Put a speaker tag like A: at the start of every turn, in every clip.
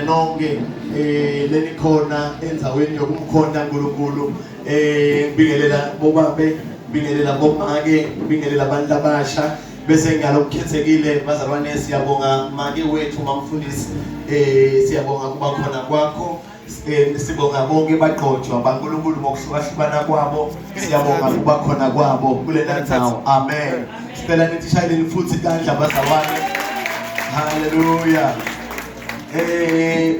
A: nonke lenikhona endzaweni yokumkhonta uNkulunkulu. Ngibingelela bobabe, ngibingelela bomake, ngibingelela abantu abasha. Bese ngalokukhethekile bazalwane, siyabonga make wethu mamfundisi, siyabonga kuba khona kwakho. Sibonga bonke bagqotshwa baNkulunkulu ngokuhlukahlukana kwabo, siyabonga kuba khona kwabo kulena ndawo. Amen. Sicela nithi shayeleni futhi tandla bazalwane. Haleluya.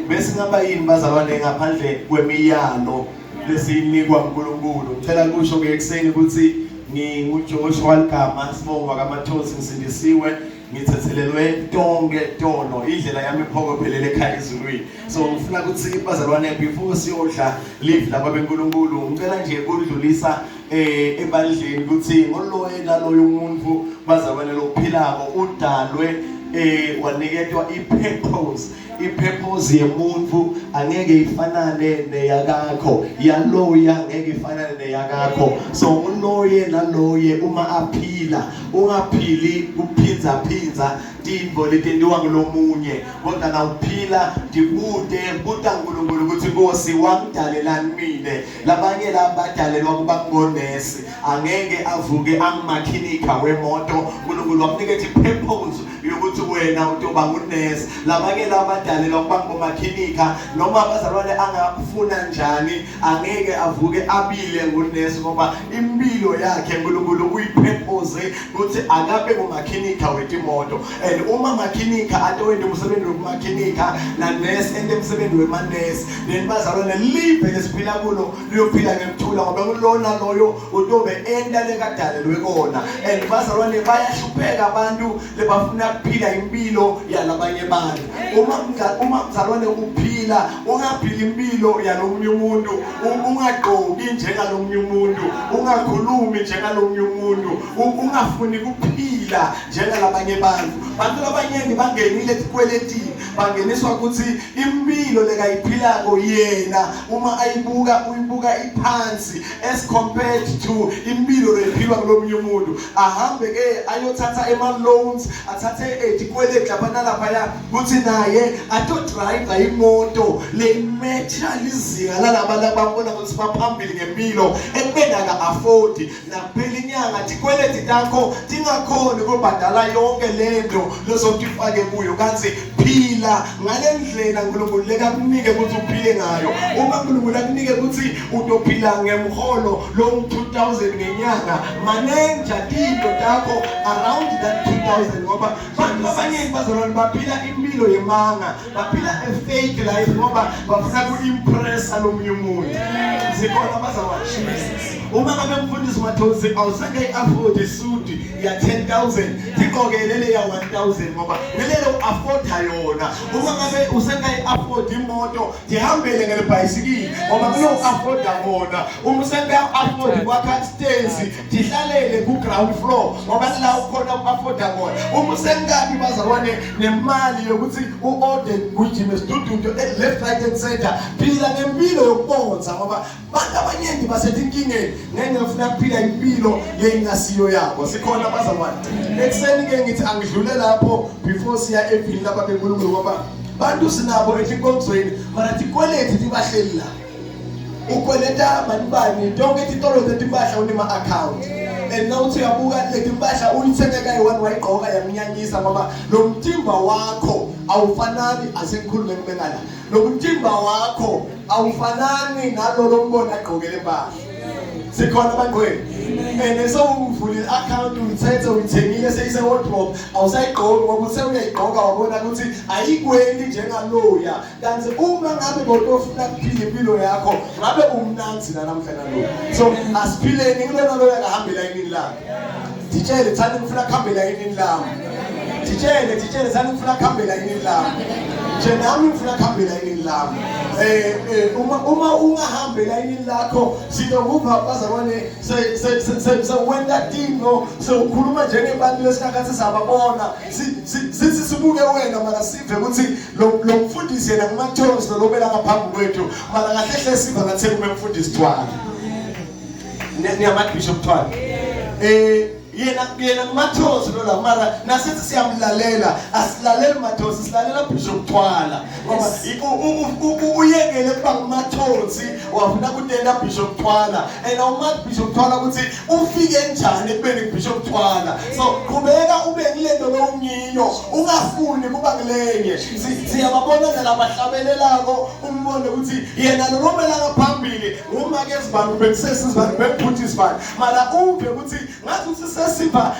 A: Besingaba yini bazalwane ngaphandle kwemiyalo lesiyinikwa uNkulunkulu? Ngicela kusho ke ekuseni ukuthi nginguJoshua Ligama, sibongo kaMathosi, ngisindisiwe, ngithethelelwe tonke tono, indlela yami iphokophelele ekhaya ezulwini. So ngifuna ukuthi bazalwane, before siyodla live laba beNkulunkulu, ngicela nje ukudlulisa ebandleni ukuthi ngoloye naloyo umuntu bazalwane lokuphilako udalwe waniketwa i-purpose. I-purpose yemuntu angeke ifanane neyakakho, yaloya ngeke ifanane neyakakho. So nguloye naloye uma aphila, ungaphili kuphinza phinza tintfo letentiwa ngulomunye, kodwa nawuphila ndibude buta uNkulunkulu ukuthi Nkosi wangidalelani mine. Labanye labadalelwa kuba ngonesi, angeke avuke angumakhinika wemoto. uNkulunkulu wakunikeza i-purpose yokuthi wena utoba ngunesi. Labanye labadalelwa kuba ngomakhinika, noma abazalwane angafuna njani angeke avuke abile ngunesi, ngoba impilo yakhe uNkulunkulu uyipurpose ukuthi akabe ngumakhinika wetimoto. And uma makhinika atowenta umsebenzi wokumakhinika nanesi ente umsebenzi wemanesi, then bazalwane live lesiphila kulo liyophila ngekuthula, ngoba kulona loyo utobe enta lekadalelwe kona. And bazalwane bayahlupheka abantu lebafuna kuphila impilo yalabanye abantu. Uma mzalwane uphila, ungaphili impilo yalomunye umuntu, ungagqoki njengalomunye umuntu, ungakhulumi njengalomunye umuntu, ungafuni kuphila njengalabanye abantu. Bantu labanyeni bangenile etikweletini, bangeniswa ukuthi impilo lekayiphilako yena uma ayibuka uyibuka iphansi as compared to impilo lephilwa kulomunye umuntu. Ahambe ke ayothatha ema loans, athathe etikweleti lapha nalaphaya ukuthi naye atodrive imoto leyimetha lizinga lalaba lababona ukuthi baphambili ngempilo, ekubeni aka afford. Nakuphela inyanga tikweleti takho tingakhoni ukubhadala yonke lento lozotifake kuyo. Kanti phila ngale ndlela uNkulunkulu lekakunike ukuthi uphile ngayo. Uma uNkulunkulu akunike ukuthi utophila ngemholo lo 2000 ngenyanga, maneja tinto takho around that 2000, ngoba bantu abaningi bazalwane baphila impilo yemanga, baphila a fake life ngoba bafuna ku-impressa lomunye umuntu. Zikhona bazalwane. Uma ngabe mfundisi Mathosi awusake i-afford isudi ya 10,000, tigqokele le ya 1000 ngoba ngelelo u-afforda yona. Uma ngabe usengakayi-afford imoto, tihambele ngelibhayisikili ngoba kulo u-afforda kona. Uma usengaka-afford kwakha stairs, tihlalele ku-ground floor ngoba kula ukhona uku-afforda kona. Uma usengakabi bazalwane nemali yokuthi u-orde gijime sidududu left, right and center, phila ngempilo yokubonza, ngoba bantu abaningi basetinkingeni ngenxa yofuna kuphila impilo lengasiyo yabo. Sikhona bazalwane? Ekuseni ke ngithi angidlule lapho before siya evini lapha benkulunkulu, ngoba bantu sinabo etinkonzweni mara tikweleti tibahleli la. Ukweleta bani bani tonke titolo tetimpahla unema-account, and nawuthi uyabuka letimpahla uyithenge kayi-one wayigqoka yamnyanyisa, ngoba lo mtimba wakho awufanani. Asengikhulume kube ngala, lo mtimba wakho awufanani nalolo mbona agqokele impahla. Sikhona abangcwele? And sewuvulile i-account, uyithethe, uyithengile, seyise-wardrobe, awusayigqoki ngoba uthe uyayigqoka wabona ukuthi ayikwendi njengaloya. Kanti uma ngabe botofuna kuphila impilo yakho ngabe umnanzi nanamhla naloku. So asiphileni kulona loya akahambela yini lakhe. Titshele thani ngifuna kuhambela yini lami. Titshele titshele thani ngifuna kuhambela yini lami. Nje nami ngifuna kuhambela yini lami. Uma ungahambela yini lakho, sitokuva bazalwane sewenta tinto, sewukhuluma njengebantu lesikhathi sababona. Sithi sibuke wena mana sive ukuthi lo mfundisi yena nguMathosi lo lobela ngaphambi kwethu, mana kahle hle siva ngathi kube mfundisi Thwala. Niyamathi Bishop Thwala. Yena nguMathosi lo la, mara nasithi siyamlalela, asilaleli Mathosi, silalela Bishop Thwala, ngoba uyekele kuba nguMathosi, wafuna kutenda Bishop Thwala. And awumazi Bishop Thwala ukuthi ufike njani ekubeni Bishop Thwala. So qhubeka ube ngilento lowungiyo, ungafuni kuba ngilenye. Siyababona nalabahlabelelako, umbone ukuthi yena lo lomela ngaphambili ngumake ezibani, kumbe kusesizibani, kumbe kubhuti izibani, mara uve ukuthi ngathi uthi sesiva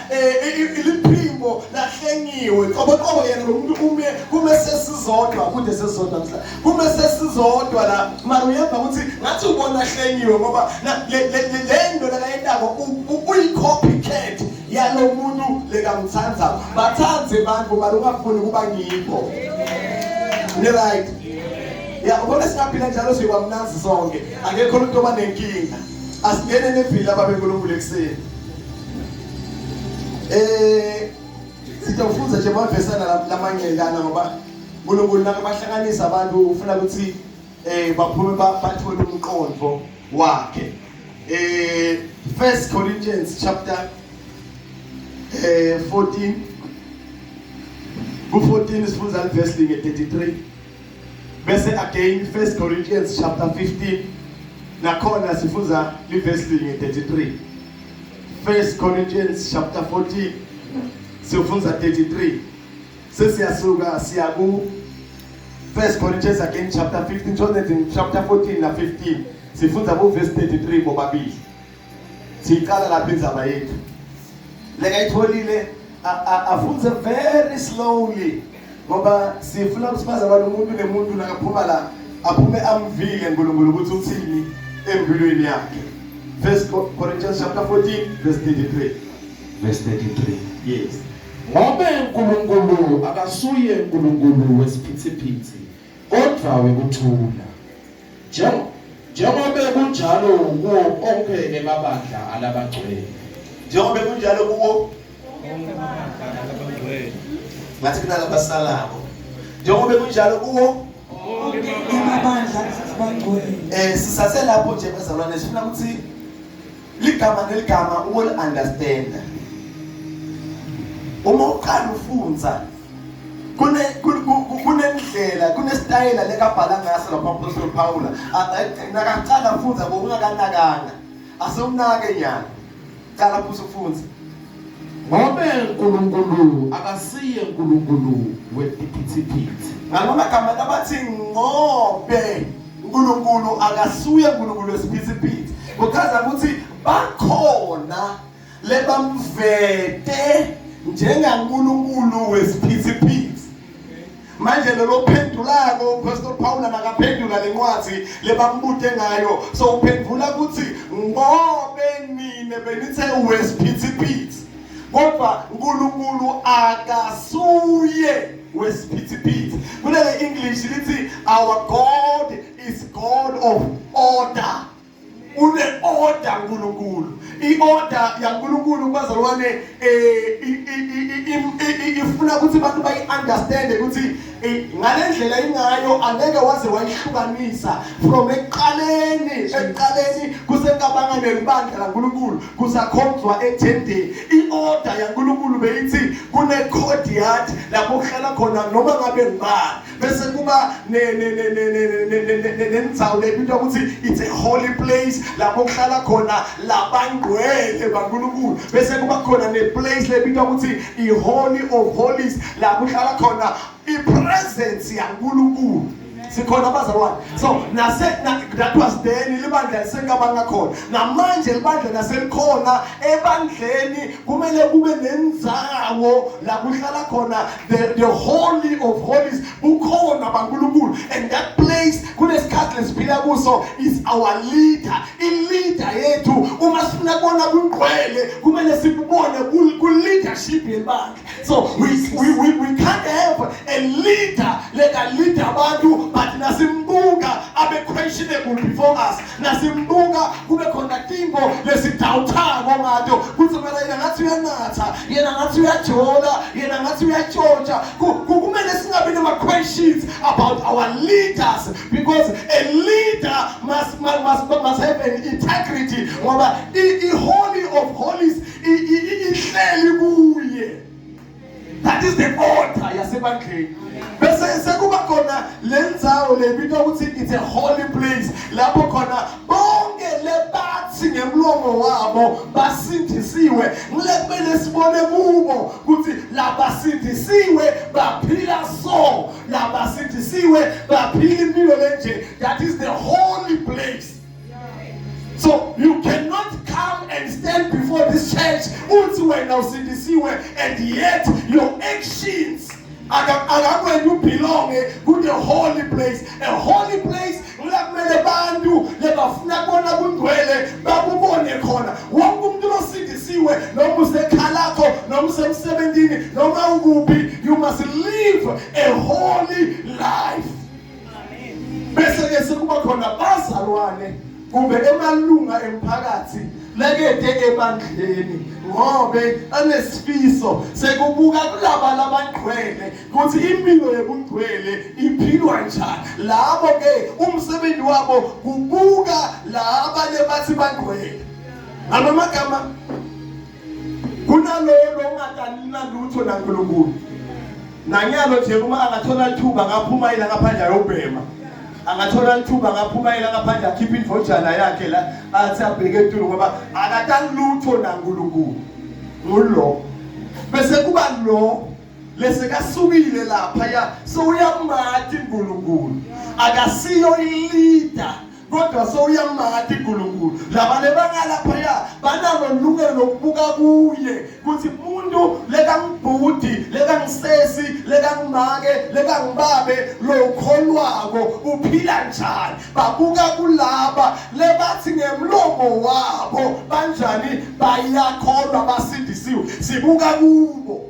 A: iliphimbo lahlengiwe qobo qobo. Yena lo muntu ume kume sesizodwa, kude sesizodwa mhla kume sesizodwa la, mara uyeva ukuthi ngathi ubona hlengiwe, ngoba le nto lakayentako uyi-copycat yalo muntu lekamthandzako. Batsandze bantu, mara ungafuni kuba ngikho. Ni right ya? Ubona singaphila njalo, siyoba mnanzi sonke, akekho umuntu oba nenkinga. Asingene nevila babenkulunkulu ekuseni. Sitawufundza nje amavesana lamanyelana, ngoba uNkulunkulu nakabahlanganisa abantu ufuna ukuthi baphume bathole umqondo wakhe. First Corinthians chapter 14, ku 14 sifundza verse linye 33, bese again First Corinthians chapter 15, nakhona sifundza livesi linye 33. First Corinthians chapter 14 sifundza 33, sesiyasuka siya ku First Corinthians again chapter 15. So that in chapter 14 na 15 sifundza ku verse 33 bobabili. Siqala lapha indzaba yethu. Lekayitholile afunze very slowly, ngoba sifuna ukuthi bazalwane umuntu nemuntu nakaphuma la aphume amvile uNkulunkulu ukuthi uthini empilweni yakhe. First Corinthians chapter 14 verse 33.
B: Verse 33.
A: Yes.
B: Ngobe uNkulunkulu akasuye uNkulunkulu wesiphithiphithi, kodwa wekuthula. Njengobe kunjalo kuwo onke emabandla alabangcwele.
A: Njengoba kunjalo kuwo, ngathi kunalabasalako. Njengoba kunjalo kuwo
C: emabandla abangcwele.
A: Sisase lapho nje bazalwane, sifuna ukuthi ligama neligama ukul understand. Uma uqala ufunza, kunendlela, kunesitayela lekabhala ngaso lapha Apostle Paul. Nakaqala ufunza ngokungakanakanga, asewunake nyana, qala futhi ufunza.
B: Ngobe uNkulunkulu akasiye uNkulunkulu wetiphithiphithi.
A: Ngalomagama labathi ngobe uNkulunkulu akasuye uNkulunkulu wesiphithiphithi, kuchaza ukuthi bakhona lebamvete njengaNkulunkulu wesiphithiphithi. Manje lolo phendulako Pastor Paul nakaphendula lencwadi lebambute ngayo, so uphendula ukuthi ngobe nine benithe wesiphithiphithi, kodwa uNkulunkulu akasuye wesiphithiphithi. Kulele English lithi our God is God of order. Une order uNkulunkulu. I-order yaNkulunkulu bazalwane ifuna ukuthi abantu bayi-understand ukuthi ngale ndlela ingayo angeke waze wayihlukanisa from ekuqaleni kusenkabanga nelibandla laNkulunkulu, kusakhonzwa ethendeni. I-order yaNkulunkulu beyithi kune-courtyard lapho kuhlala khona noma ngabe ngubani, bese kuba nendzawo lebitwa ukuthi it's a holy place lapho kuhlala khona labangcwele baNkulunkulu, bese kuba khona neplace lebitwa ukuthi i-holy of holies la kuhlala khona i-presence yaNkulunkulu. Sikhona bazalwane? So nase that was then, libandla lisenkabanga khona. Namanje libandla naselikhona ebandleni, kumele kube nendzawo la kuhlala khona the holy of holies, bukhona baNkulunkulu. And that place kulesikhathi lesiphila kuso is our leader. I-leader yethu, uma sifuna kubona kugcwele, kumele sikubone ku leadership yebandla. So we can't have a leader leka leader abantu, but nasimbuka abe questionable before us, nasimbuka kube khona tingo lesidoubtako ngato kutsi mara yena ngathi uyanatha, yena ngathi uyajola, yena ngathi uyatshontsha. Kumele singabi nama-questions about our leaders, because a leader must have an integrity, ngoba i-holy of holies. ihleli kuye. That is the order yasebandleni. Bese sekuba khona lendzawo lebitwa ukuthi it's a holy place, lapho khona bonke lebathi ngemlomo wabo basindisiwe. Ngile kumele sibone kubo ukuthi labasindisiwe baphila so, labasindisiwe baphila impilo lenje. That is the holy place. So you cannot come and stand before this church uthi wena usindisiwe and yet your actions akakwenza ubelong ku the holy place. A holy place ngila kumele bantu lebafuna kubona kungcwele bakubone khona. Wonke umuntu osindisiwe, noma usekhala lakho, noma usemsebenzini, noma ukuphi, you must live a holy life. Bese ke sekuba khona bazalwane kumbe emalunga emphakathi lekede ebandleni, ngobe anesifiso sekubuka kulaba labangcwele ukuthi impilo yobungcwele iphilwa njani. Labo ke umsebenzi wabo kubuka laba lebathi bangcwele. Ngamagama kunalowo ongakanina lutho naNkulunkulu. Nanyalo nje uma angathola ithuba ngaphuma ila ngaphandle ayobhema, angathola ithuba ngaphuma ila ngaphandle akhiphe indvojana yakhe la athi abheke etulu, ngoba akatani lutho naNkulunkulu. Ngulo bese kuba lo lesekasukile lapha ya sowuyamati uNkulunkulu, akasiyo ileader kodwa sowuyamati uNkulunkulu. Laba lebangalapha ya banalo ilungelo lokubuka kuye ukuthi umuntu lekangibhudi, lekangisesi, lekangimake, lekangibabe lokholwako uphila njani. Babuka kulaba lebathi ngemlomo wabo banjani, bayakholwa, basindisiwe. Sibuka kubo.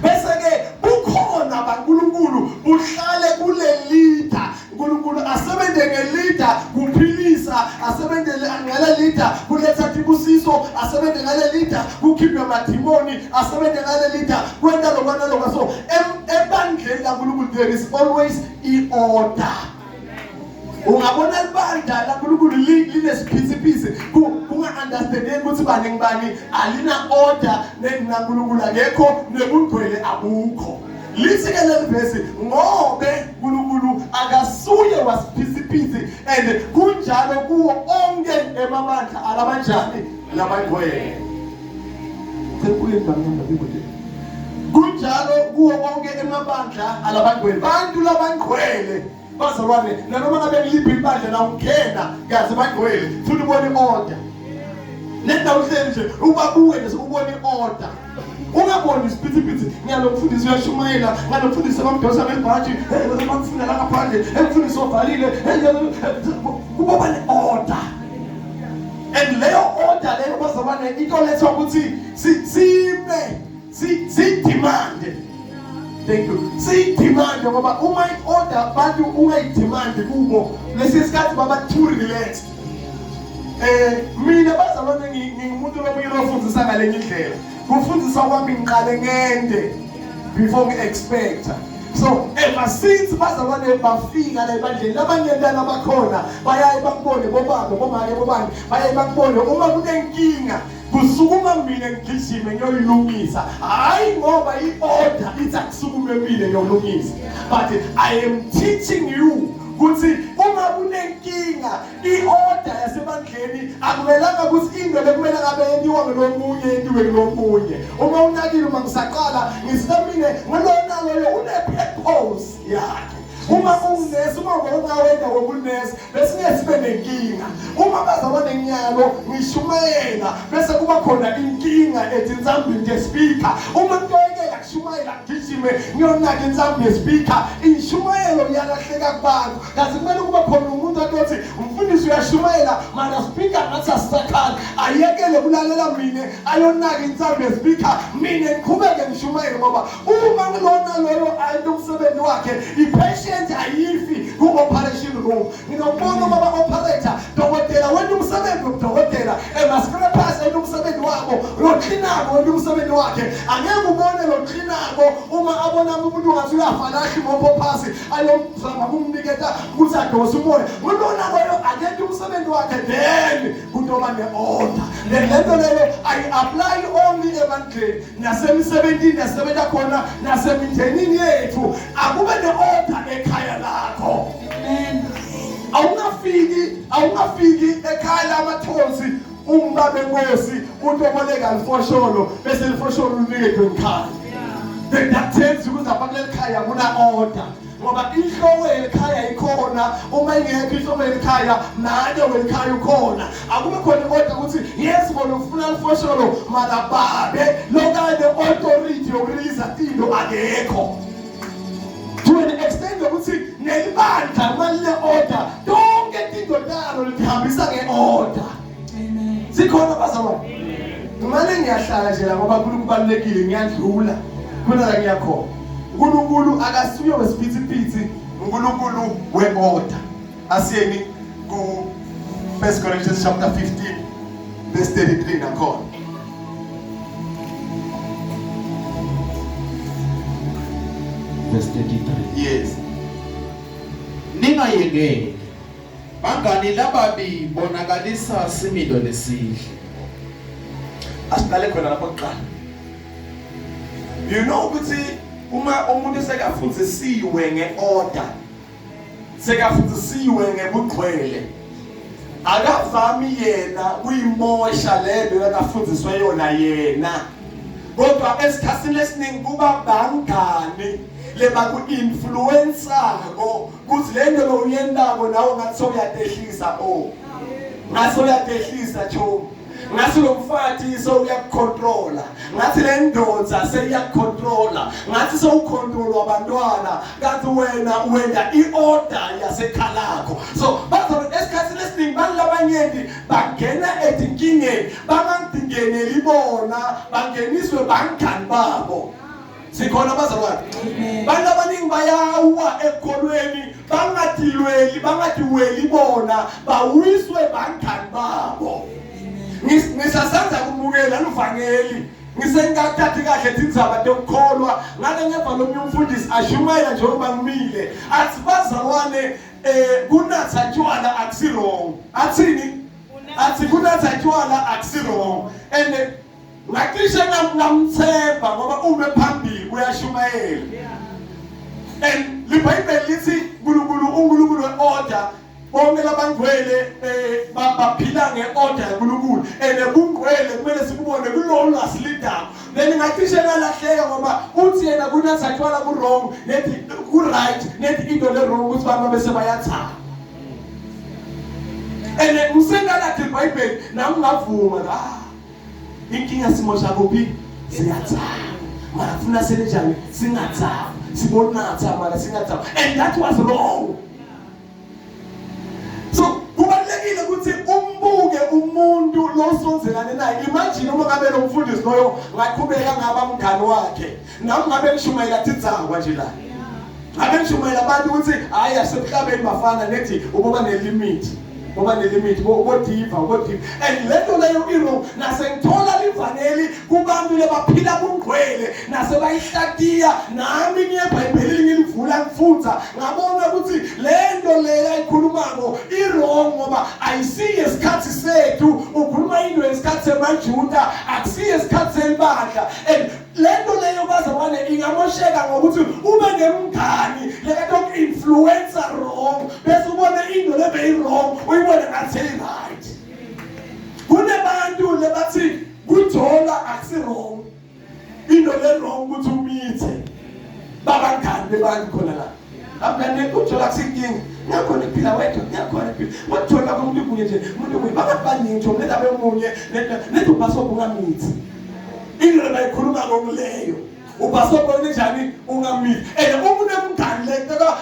A: Bese ke bukhona baNkulunkulu buhlale kule leader. uNkulunkulu asebenze ngeleader kuphilisa, asebenze ngale leader kuletha tibusiso, asebenze ngale leader kukhipha amadimoni, asebenze ngale leader kwenta lokwana lokwa. So ebandleni laNkulunkulu there is always i-order. Ungabona ibandla laNkulunkulu linesiphithiphithi, kunga-understandeki ukuthi bani ngibani, alina order nenaNkulunkulu akekho, nebungcwele abukho. Lithi ke leli vesi, ngobe uNkulunkulu akasuye wasiphithiphithi and kunjalo kuwo onke emabandla alabanjani labangcwele. Kunjalo kuwo onke emabandla alabangcwele. Bantu labangcwele bazalwane, nanoma ngabe ngiliphi ibandla la ungena kaze bangcwele, futhi ubone i-order. Nendawo uhleli nje ubabuke nje ubone i-order. Ungaboni isiphithiphithi, ngiyalomfundisi uyashumayela, ngalomfundisi bamdosa ngebhaji, bamfunda la ngaphandle, emfundisi ovalile, kuboba ne-order. And leyo order leyo bazalwane into lethwa ukuthi sime siyidemand. Thank you. Siyidemand ngoba uma i-order abantu ungayidemand kubo lesi sikhathi baba too relaxed. Mina bazalwane ngingumuntu lomunye ofundisa ngalenye indlela. Kufundisa kwami ngiqale ngende before ngi-expect. So ever since bazalwane bafika la ebandleni, labanye lana bakhona bayaye bakubone bobaba, bomake, bobani, bayaye bakubone uma kunenkinga kusukuma mina ngigijime ngiyoyilungisa. Hayi ngoba i-order ithi akusukume mina ngiyolungisa, but I am teaching you ukuthi uma kunenkinga i-order yasebandleni akumelanga ukuthi into lekumele ngabe yentiwa ngelomunye yentiwe ngelomunye. Uma unakile uma ngisaqala ngisemine ngelona loyo une-purpose yakhe. Uma ungunesi, uma ungawenda wobunesi besingeke sibe nenkinga. Uma bazalwane nyalo ngishumayela bese kuba khona inkinga ethi insambini nge-speaker, uma ntoyekela kushumayela ngigijime ngiyonaka insambi ye-speaker, inshumayelo iyalahleka kubantu. Kazi kumele kube khona umuntu atothi umfundisi uyashumayela mara speaker ngathi asisakhali, ayekele kulalela mina ayonaka insambi ye-speaker, mina ngiqhubeke ngishumayele. Ngoba uma ngilona loyo ayento umsebenzi wakhe, i-patient ayifi ku-operation room. Nginokubona uma ba-operator dokotela wenta umsebenzi wobudokotela, ema-scrappers enta umsebenzi wabo, lo cleaner wenta umsebenzi wakhe. Angeke ubone lo cleaner uma Uma abona umuntu ngathi uyafa lahla imopho phasi ayomzama kumniketa ukuthi adonse umoya. Kulona loyo akente umsebenzi wakhe then kutoba ne-order. Le nto leyo ayi-apply only ebandleni nasemisebenzini nasebenza khona nasemindenini yethu. Akube ne-order ekhaya lakho.
C: Amen.
A: Awungafiki ekhaya lamathonsi umba benkosi utoboleka lifosholo bese lifosholo uniketwe ngikhaya. Then that tells you ukuthi lapha kuleli khaya kuna order. Ngoba inhloko yelikhaya ikhona, uma ingekho inhloko yelikhaya naye welikhaya ukhona. Akube khona i-order ukuthi yes bona ufuna lifosholo mara babe lokane authority yokurelease tinto akekho. To an extent yokuthi nelibandla uma line order tonke tinto talo lihambisa nge-order.
C: Amen.
A: Sikhona bazalwane. Ngimane ngiyahlala nje la ngoba kubalulekile ngiyadlula. Khona la ngiyakhona. uNkulunkulu akasuye wesiphithiphithi, uNkulunkulu we-order. Asiyeni ku 1 Corinthians chapter 15 verse 33 nakhona.
B: Verse 33.
A: Yes.
B: Ningayengeki. Bangani lababi bonakalisa similo lesihle.
A: Asiqale khona lapho kuqala. You know ukuthi uma umuntu sekafundisiwe ngeorder, sekafundisiwe ngebugcwele, akavami yena kuyimosha lento akafundiswe yona yena. Kodwa esikhathini esiningi kuba bangani lebaku-influensako ukuthi le nto lo uyentako nawe ngathi sewuyatehlisa o ngathi sewuyatehlisa chomi ngathi lo mfati sewuyakucontrola, ngathi le ndoda seyiyakucontrola, ngathi sewucontrolwa abantwana kanti wena wenda i-order yasekhalakho. So bazobe esikhathini esiningi bantu labanyenti bangena etinkingeni bangadingeneli bona, bangeniswe bangani babo. Sikhona bazalwane? Bantu abaningi bayawa ekukholweni bangadilweli, bangadiweli bona, bawiswe bangani babo. Ngisasanza kumukela luvangeli ngisengakuthathi kahle tindzaba tokukholwa ngale ngeva lomnye umfundisi ashumayela njengoba ngimile athi bazalwane kunatha tshwala akusi wrong. Athini? Athi kunatha tshwala akusi wrong. And ngacishe ngamthemba ngoba ume phambili uyashumayela. And liBhayibheli lithi uNkulunkulu uNkulunkulu we-order, bonke labangcwele baphila nge-order kaNkulunkulu and bungcwele kumele sikubone kulowo lasilidayo. Then ngacishe ngalahleka ngoba uthi yena kunatha tshwala ku-wrong nethi ku-right nethi into le-wrong ukuthi abantu bese bayathanda. And ngisengalathi iBhayibheli nami ngavuma inkinga simosha kuphi? Siyathanda. Mara funa senjani? Singathanda. Sibonatha mara singathanda. And that was wrong. So kubalulekile ukuthi umbuke umuntu losonzelane naye. Imagine uma ngabe lo mfundisi loyo ngaqhubeka ngaba mngani wakhe. Nami ngabe ngishumayela tidzakwa nje la. Ngabe ngishumayela abantu ukuthi hayi asemhlabeni bafana nethi uboba nelimit. Ngoba nelimit ubodiva ubodiva. And lento leyo iro nasengithola livangeli kubantu lebaphila kungcwele nasebayihlatiya nami ngiye eBhayibhelini ngilivula ngifundza ngabona ukuthi lento leyo ayikhulumako i-wrong ngoba ayisiye isikhathi sethu. Ukhuluma into yesikhathi semaJuda, akusiye isikhathi selibandla. And lento leyo bazalwane ingamosheka ngokuthi ube nemngani lekatoku-influencer wrong bese ubone into lebeyi-wrong uyibone ngathi i-right. Kunebantu lebathi kujola akusi wrong, into le wrong ukuthi umithe babangani bebantu khona la. Abangani kujola akusinkinga, ngiyakhona ukuphila wedwa, ngiyakhona ukuphila ngokujola komuntu munye nje, umuntu munye bangathi baningi nje umntu abe munye nethi ubhasobha ungamithi. Into lebayikhuluma ngokuleyo ubhasobha njani ungamithi. And uma unemngani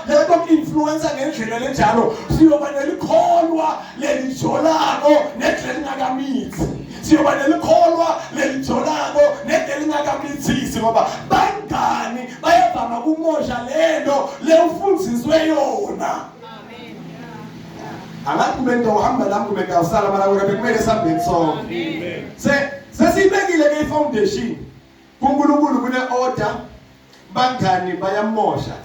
A: lekaku-influencer ngendlela lenjalo siyoba nelikholwa lelijolako nendlela ingakamithi. Siyoba nelikholwa lelijolako nendlela ingakamithisi ngoba bangani bayavama kumosha lento lewufundziswe yona. Angathi kube nto uhamba nami kube ngawusala mara wena bekumele sihambeni sonke. Sesiyibekile ke i-foundation. KuNkulunkulu kune order. Bangani bayamosha.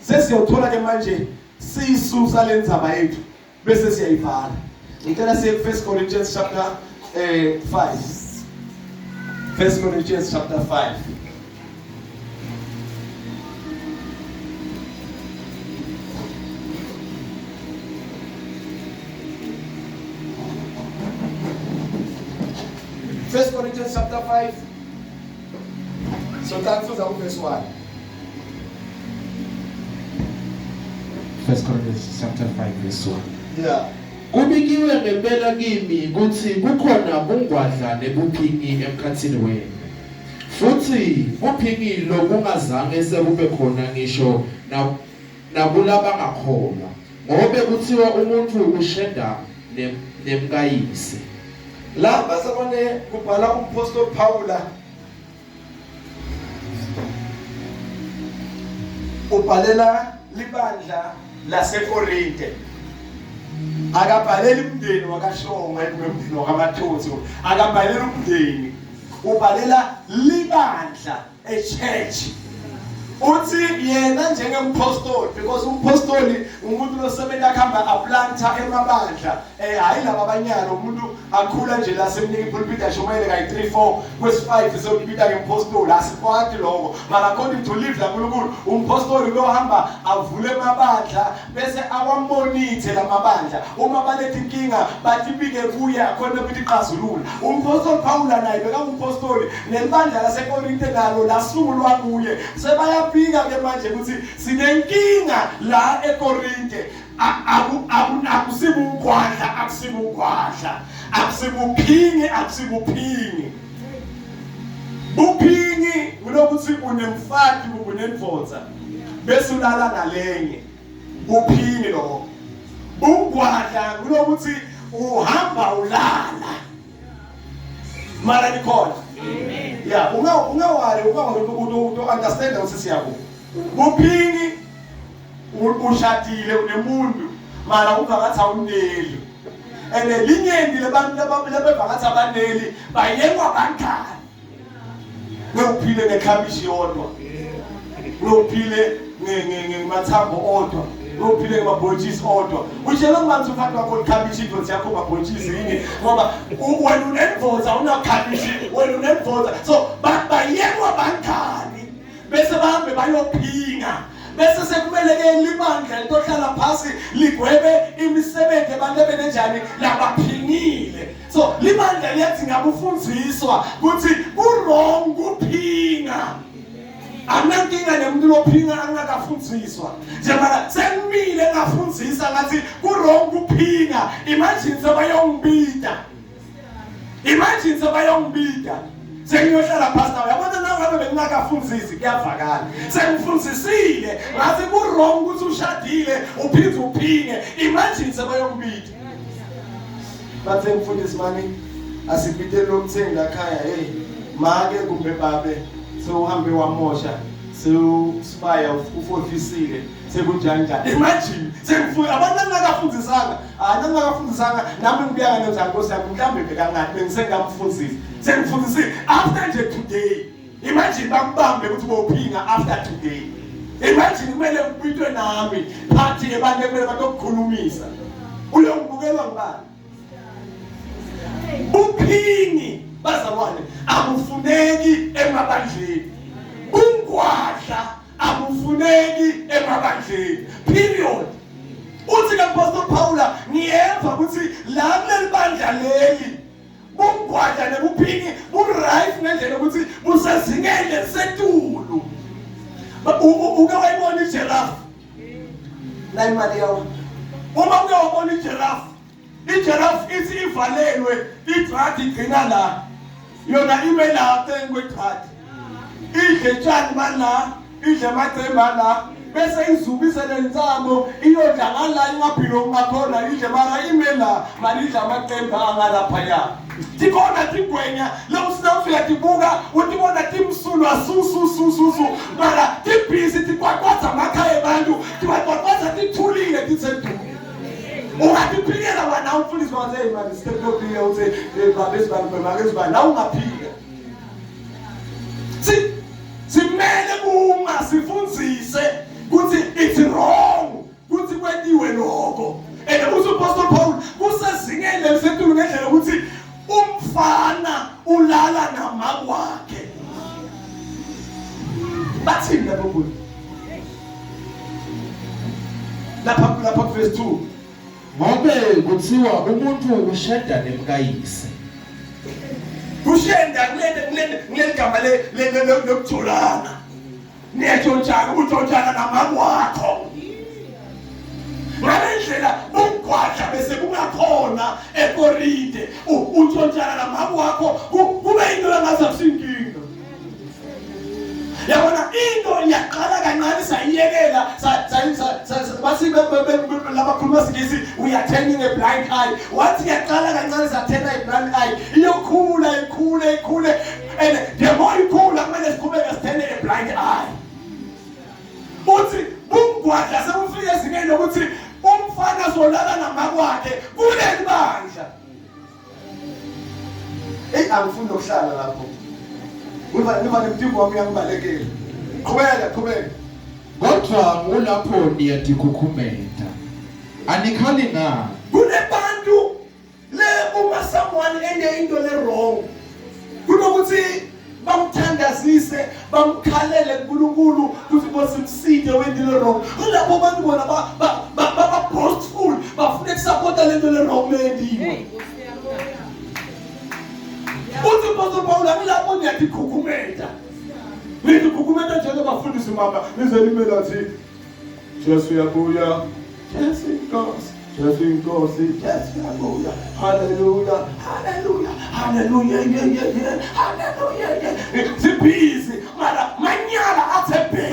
A: Sesiyothola ke manje sisusa lenzaba yethu bese siyayivala. Ngicela siye ku 1 Corinthians chapter 5. 1 Corinthians chapter 5. First Corinthians chapter 5. So thankful za verse 1.
B: First Corinthians chapter 5 verse 1.
A: Yeah.
B: Kubikiwe ngempela kimi ukuthi kukhona bungwadla nebuphingi emkhathini wenu. Futhi buphingi lokungazange sekube khona ngisho nakulabangakholwa. Ngobe kuthiwa umuntu ushenda nemkayise.
A: La bazalwane kubhala umpostoli Paula ubhalela libandla laseKorinte. Akabhaleli umndeni wakaShongwe nomndeni wakaMathonsi, akabhaleli umndeni, ubhalela libandla echurch. Uthi yena njengempostoli, because umpostoli umuntu losebenza kuhamba aplanta emabandla, hayi laba abanyalo, umuntu akhula nje la semnika ipulpit ashumayele kayi 3 4 kwesi 5 sewubita ngempostoli, asikwati lokho. Mara according to live la uNkulunkulu, umpostoli uyohamba avule amabandla bese awamonithe lamabandla, uma baletha inkinga batibike kuye akhona ukuthi iqazulula. Umpostoli Paula naye bekangumpostoli, nelibandla laseKorinte nalo lasungulwa kuye. Sebayafika ke manje ukuthi sinenkinga la eKorinte, akusibungwadla, akusibungwadla, akusibuphingi, akusibuphingi. Buphingi kulokuthi unemfati kumbe unendvodza bese ulala nalenye, buphingi lokho. Bungwadla kulokuthi uhamba ulala mara nikhona. Amen. Yeah, ungawari uto understand ukuthi siyabo. Buphingi ushadile unemuntu mara ungakathi awuneli. And linyenti labantu labevakathi abaneli bayekwa bangani. Ngewuphile ngekhabishi yodwa, ngewuphile ngemathambo odwa, ngewuphile ngemabhontshisi odwa. Utshela ngibani umfati wakho ikhabishi indvodza yakho mabhontshisi yini? Ngoba wena unendvodza awunakhabishi, wena unendvodza. So bayekwa bangani bese bahambe bayophinga. Bese sekumele ke libandla litohlala phasi ligwebe imisebenzi abantu ebenenjani labaphingile. So libandla liyadinga ukufundziswa ukuthi ku-wrong kuphinga. Anginankinga nemuntu lophinga angakafundziswa. Njengoba sengimile ngafundzisa ngathi ku-wrong kuphinga, imagine sebayongibida. Imagine sebayongibida. Sengiyohlala phasi nawe. Yabona na ngabe bengingakafundzisi kuyavakala. Sengifundzisile ngathi ku-wrong ukuthi ushadile uphinde uphinge. Imagine sebayongibida. Bathe mfundisi mani asibitele lokuthenga la khaya, hey make kumbe babe sewuhambe wamosha sewusibaya ufofisile sekunjani njani. Imagine sengifuna abantu angakafundisanga, angakafundisanga nami ngibuya ngale Nkosi yami mhlambe bekangani bengisengamfundisi. Sengifundisile after nje today. Imagine bakubambe ukuthi bophinga after today. Imagine kumele kubitwe nami phathi abantu ekumele batokukhulumisa. Uyongibukelwa ngubani? Uphingi bazalwane akufuneki emabandleni. Ungwadla akufuneki emabandleni. Period. Uthi ke Apostle Paula ngiyeva ukuthi la kuleli bandla leli bungwadla nebuphingi bu-right ngendlela yokuthi busezingeni elisetulu. Uke wayibona ijirafu? La imali yawo. Uma uke wabona ijirafu, ijirafu ithi ivalelwe, idradi igcina la. Yona ime la phambi kwedradi. Idle tshani bala, idle amacembe la, bese izubise lentsamo iyodla ngala ingaphilo kungakhona idle mara ime la mara idla amacembe angalaphaya. Tikhona tigwenya lewusinawufika tibuka utibona timsulwa su su su su su mara tibhizi tikwakwadza amakhaya ebantu tiwakwakwadza tithulile titseduku. Ungatiphikela wena umfundisi wathi hey man sitepile uthi hey baba esibani baba esibani nawe ungaphika. Simele kuma
B: Ngobe kuthiwa umuntu ushada nemkayise.
A: Kushenda kuleli gama lokujolana. Niyetshontshana, utshontshana namama wakho. Ngale ndlela bugwadla bese kungakhona eKorinte, utshontshana namama wakho kube into engathi akusinkinga. Yabona into iyaqala kancane sayiyekela, bathi labakhuluma siNgisi, we are turning a blind eye. Wathi iyaqala kancane sathena a blind eye, iyokhula ikhule ikhule, and the more ikhula kumele siqhubeke sithene a blind eye. Uthi bugwadla sekufika ezingeni lokuthi umfana solala namakwakhe kuleli bandla. Hey, angifuni nokuhlala lapho. Uva niva nemtimba wami uyangibalekela. Qhubeka, qhubeka.
B: Kodwa ngulapho niyatikhukhumeta. Anikhali ngani?
A: Kunebantu le uma someone ende into le wrong, kunokuthi bamthandazise, bamkhalele kuNkulunkulu ukuthi Nkosi mside wendile wrong. Kulapho abantu bona ba boastful, bafuna ukusupporta lento le wrong leyendiwe. Uthi Apostle Paul, angilapho niyadikhukhumeta. Nidikhukhumeta njengabafundisi mama, nize nimele athi Jesu uyabuya, Jesu inkosi, Jesu inkosi, Jesu uyabuya. Haleluya, haleluya, haleluya, ye ye ye, haleluya ye. Sibhizi mara manyala athe bhe.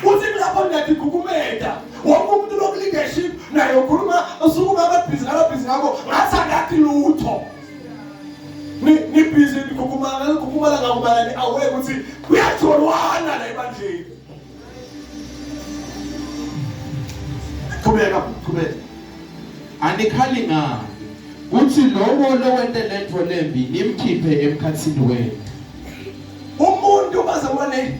A: Uthi kulapho niyadikhukhumeta. Wonke umuntu loku leadership naye ukhuluma usuku ngababhizi ngalabhizi ngakho ngathi akathi lutho. Ni busy nikhukhumala nikhukhumala ngakubala ni aware ukuthi kuyajolwana la ebandleni. Qhubeka, qhubeka.
B: Anikhali ngani kuthi lowo lowente lento lembi nimkhiphe emkhathini wenu.
A: Umuntu bazalwane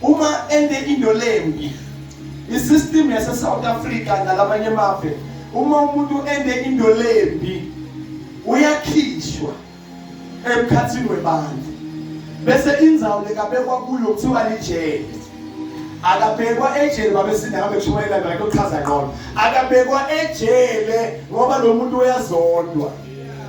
A: uma ende into lembi, isystem yase South Africa nalamanye amave, uma umuntu ende into lembi uyakhishwa emkhathini webantu, bese indzawo lekabekwa kuyo kuthiwa lijele. Akabekwa ejele babesinda ngabe kushumayela ngabe kuchaza ngqondo. Akabekwa ejele ngoba lo muntu uyazondwa,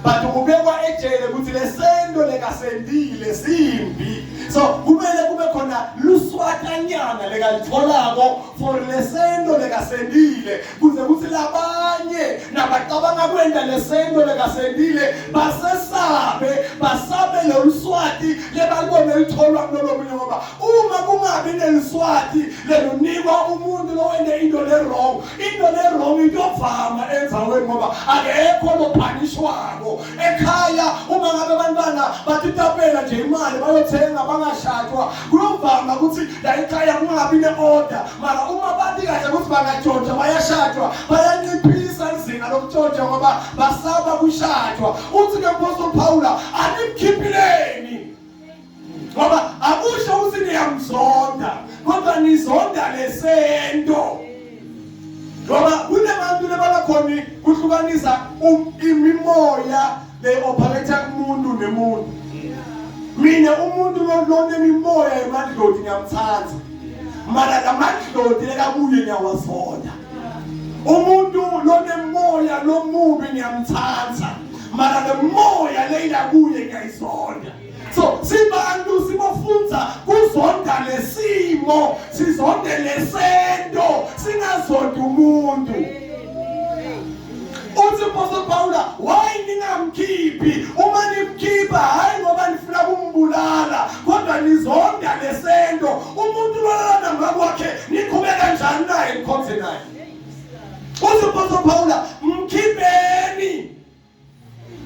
A: but ubekwa ejele ukuthi lesento lekasendile simbi, so kumele kube khona luswatanyana lekalitholako for lesento lekasendile, kuze kuthi labanye nabacabanga kwenda lesento lekasendile basesabe, basabe loluswati lebalibone litholwa kulolo munye. Ngoba uma kungabi neliswati lelunikwa umuntu lowente into le wrong, into le wrong iyovama endzaweni ngoba akekho lophanishwako. Ekhaya uma ngabe abantwana batitapela nje imali bayothenga bangashadwa, kuyovama ukuthi la ekhaya kungabi ne-order. Mara uma bathi kahle ukuthi bangatshontsha bayashadwa, bayanciphisa izinga lokutshontsha ngoba basaba kushadwa. Uthi ke Apostle Paula, animkhiphileni ngoba akusho ukuthi niyamzonda, kodwa nizonda lesento. Ngoba kunabantu labangakhoni kuhlukanisa imimoya le operate kumuntu nemuntu. Mina umuntu lonemimoya emadloti ngiyamthanda, mara lamadloti lekabuye ngiyawazonda. Umuntu lonemoya lomubi ngiyamthanda, mara le moya leyilakuye ngiyayizonda. So sibantu sibofunza kuzonda lesimo, sizonde lesento, singazondi umuntu. Uthi Apostle Paula, why ningamkhiphi? Uma nimkhipha hayi ngoba nifuna kumbulala, kodwa nizonda lesento. Umuntu lolala namama wakhe niqhubeka kanjani naye, nikhonze naye? Uthi Apostle Paula, mkhipheni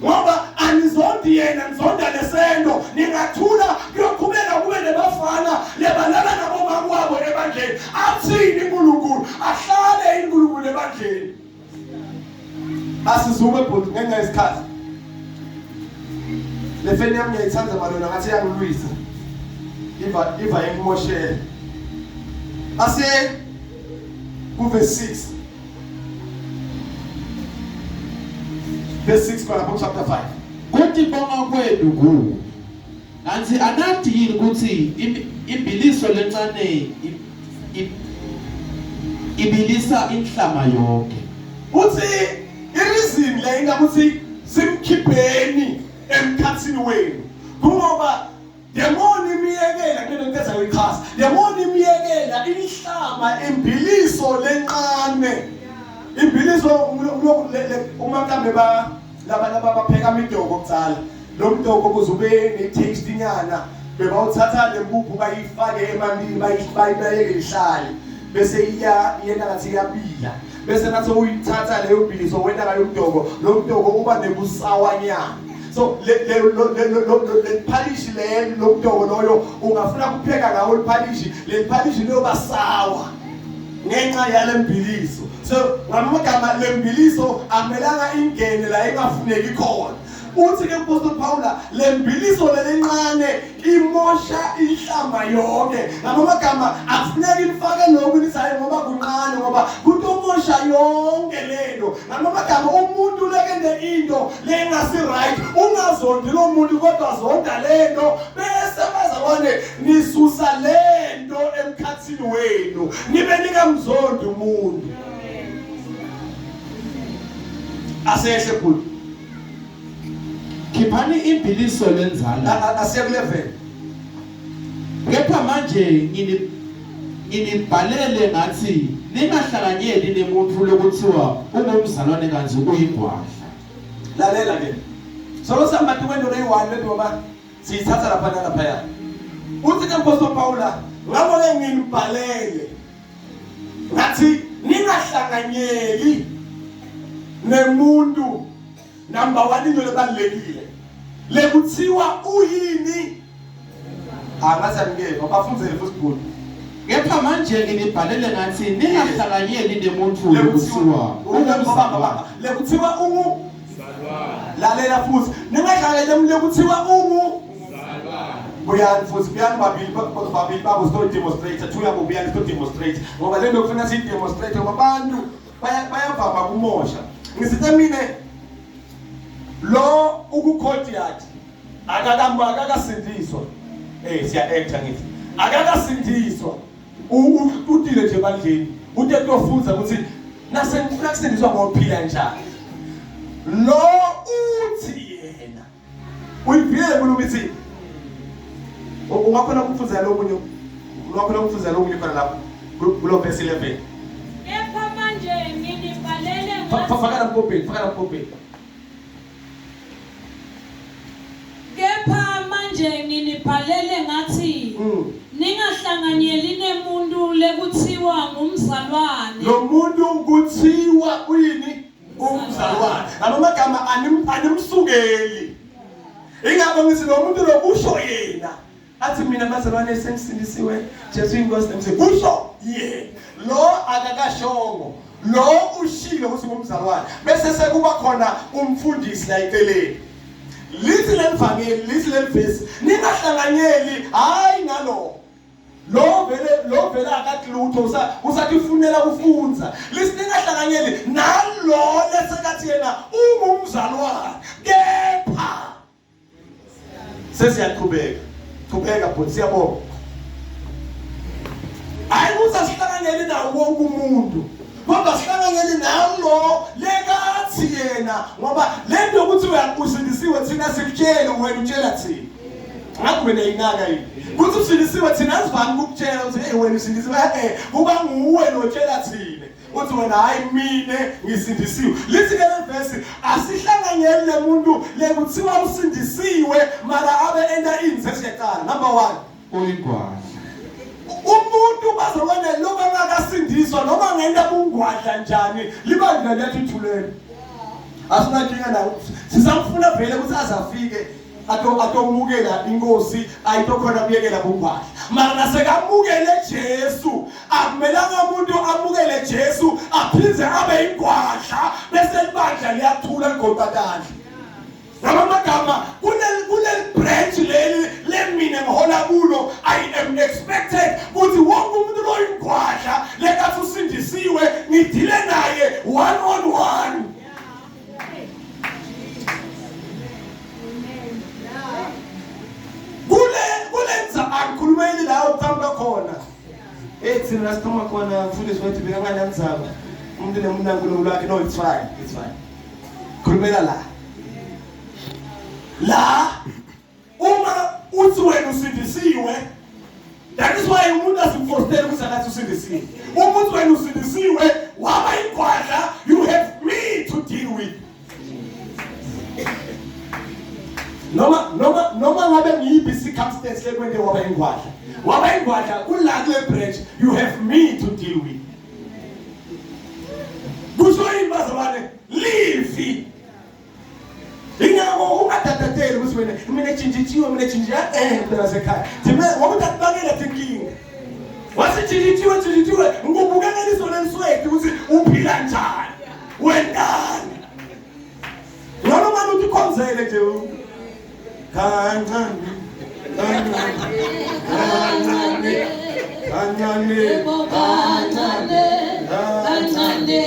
A: ngoba anizondi yena, nizonda lesento. Ningathula kuyoqhubeka kube nebafana lebalala nabomama wabo ebandleni. Athini uNkulunkulu? Ahlale uNkulunkulu ebandleni. Asizume bhuti ngenxa yesikhathi. Le feni yami ngiyayithanda malona, ngathi iyangilwisa, iva ingimoshela. Asiye kuverse 6, verse 6 khona ku chapter 5.
B: Kutibonga kwenu ku kanti anathi yini ukuthi imbiliso lencane ibilisa inhlama yonke?
A: Uthi leyenta ukuthi simkhipheni emkhathini wenu kungoba demoni imiyekela kulento ngiceza uyichaza demoni imiyekela inhlama imbiliso lencane imbiliso uma mhlambe ba laba laba bapheka imidoko kuqala lo mdoko kuze ube ne-taste nyana bebawuthatha le mpuphu bayifake emantini bayibeke ihlale bese iya yena ngathi iyabila bese nathi uyithatha leyo mbiliso wena ngayo umdoko lo mdoko uba nebusawanyana so le le le phalishi le lo mdoko loyo ungafuna kupheka ngawo liphalishi le phalishi liyoba sawa ngenxa yale mbiliso so ngamagama le mbiliso akumelanga ingene la engafuneki khona uthi ke Apostle Paula le mbiliso lelencane imosha inhlamba yonke ngamagama akufuneki nifake lokhu nisaye ngoba kuncane ngoba kutomosha yonke lento ngamagama umuntu lekende into lengasi right ungazondi lo muntu kodwa zonda lento bese bazalwane nisusa lento emkhathini wenu nibe nikamzondi umuntu asehle bhuti
B: Khiphani imbiliso lenzala.
A: Asiye kulevel.
B: Kepha manje ngini nginibhalele ngathi ningahlanganyeli nemuntu lokuthiwa ungumzalwane kanti uyingwadla.
A: Lalela ke. Solo samba tukwento leyi-1 lethi ngoba siyithatha lapha nalaphaya. Uthi ke Mposto Paula ngakho ke nginibhalele ngathi ningahlanganyeli nemuntu number 1 into lebalekile lekuthiwa uyini angathi angikeva bafundzele futhi bhuti
B: Kepha manje nginibhalele ngathi ningahlanganyeli nemuntu lekuthiwa ungumzalwane
A: lekuthiwa ungu lalela futhi ningahlanganyeli lekuthiwa ungu buyani futhi buyani babili babili babo sito demonstrate two yabo buyani sito demonstrate ngoba le nto kufanele siyi demonstrate ngoba abantu bayavama kumosha ngisithe mina lo ukucourtyard akakamba akakasindiswa eh siya actor ngithi akakasindiswa utile nje ebandleni uthe kuyofunza ukuthi nase ngifuna kusindiswa ngophila njani lo uthi yena uyivile inkulumo ithi ungakhona ukufunza lo munye ungakhona ukufunza lo munye khona lapho kulo verse 11
D: Kepha manje nginibhalele
A: faka la mkopeni faka la mkopeni
D: Kepha manje nginibhalele ngathi ningahlanganyeli nemuntu lekuthiwa ngumzalwane
A: lo muntu kuthiwa uyini umzalwane ngalomagama animsukeli ingakho ngithi lo muntu lo kusho yena athi mina bazalwane sengisindisiwe Jesu inkosi nemse kusho yena lo akakashongo lo ushilo ukuthi ngumzalwane bese sekuba khona umfundisi la eceleni lithi lelivangeli lithi lelivesi ningahlanganyeli hayi nalo lo vele lo vele akathi lutho usatifunela kufunza lisingahlanganyeli nalo lesekathi yena ungumzalwane kepha sesiyaqhubeka qhubeka bhuti siyabonga hayi ukuthi asihlanganyeli nawo wonke umuntu kodwa sihlanganyeli nalo lekathi yena ngoba le nto yokuthi usindisiwe thina sikutshele wena utshela thina ngathi wena yinaka yini kuthi usindisiwe thina asivami ukukutshela ukuthi hey wena usindisiwe eh kuba nguwe lotshela thina uthi wena hayi mina ngisindisiwe lithi ke le verse asihlanganyeli lemuntu lekuthiwa usindisiwe mara abe enta ini sesiyaqala number 1
B: Uyigwadla.
A: Umuntu bazalwane lokho angakasindiswa noma ngenta bungwadla njani libandla liyathi thuleni. Asinankinga nawo. Sisamfuna vele ukuthi azafike ato atomukela inkosi ayitokhona kuyekela bungwadla. Mara nasekamukele Jesu akumelanga umuntu amukele Jesu aphinde abe ingwadla bese libandla liyathula ligoqatandla. Ngamagama kuleli kuleli branch leli lemina ngihola kulo I am expected ukuthi wonke umuntu loyingwadla lekathi usindisiwe ngidile naye one on one. Kule kulenza angikhulumeli la uqhamuka khona. Eh thina la siqhamuka khona mfundisi wethu bekanganandzaba. Umuntu nemuntu naNkulunkulu wakhe no it's fine it's fine. Khulumela la. La uma uthi wena usindisiwe, that is why umuntu asimforcele ukuthi akathi usindisiwe. Uma uthi wena usindisiwe waba ingwadla, you have me to deal with. Noma ngabe ngiyiphi circumstance lekwente waba ingwadla, waba ingwadla kula kule branch, you have me to deal with. Kusho yini bazalwane? Live. Ingakho ungadadateli ukuthi wena mina tshintshitshiwe, mina tshintsha mntana sekhaya. Thina ngoba utakubangela tinkinga. Wathi tshintshitshiwe, tshintshitshiwe, ngikubuka ngeliso lelisweti ukuthi uphila njani. Wentani? Ngcono manje uthi ukhonzele nje. Kancane. Kancane. Kancane. Kancane.
D: Kancane. Kancane.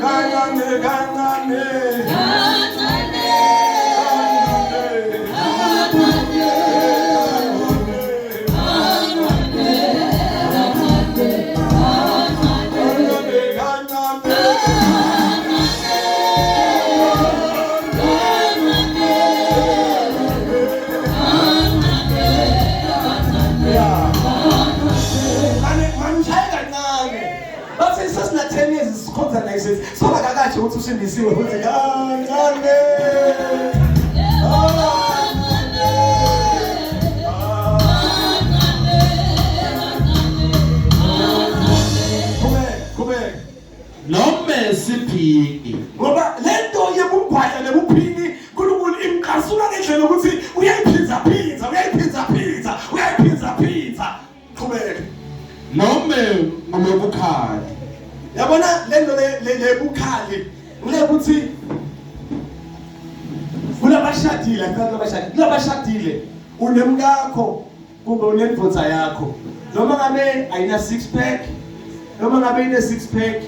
A: Kancane. Kancane.
D: Kancane.
A: Bathi sesina 10 years sikhonza naye sesi. Soba kakaje ukuthi usindisiwe futhi kancane. Qhubeka, qhubeka.
B: Nome siphingi.
A: Ngoba lento yebugwadla nebuphingi uNkulunkulu imqasula ngendlela ukuthi uyayiphinza phinza, uyayiphinza phinza, uyayiphinza phinza. Qhubeka.
B: Nome ngulobukhali.
A: Yabona lento le lebukhali ngilekuthi kulabashadile, kulabashadile, kulabashadile unemkakho kumbe unendvodza yakho, noma ngabe ayina six pack, noma ngabe ine six pack,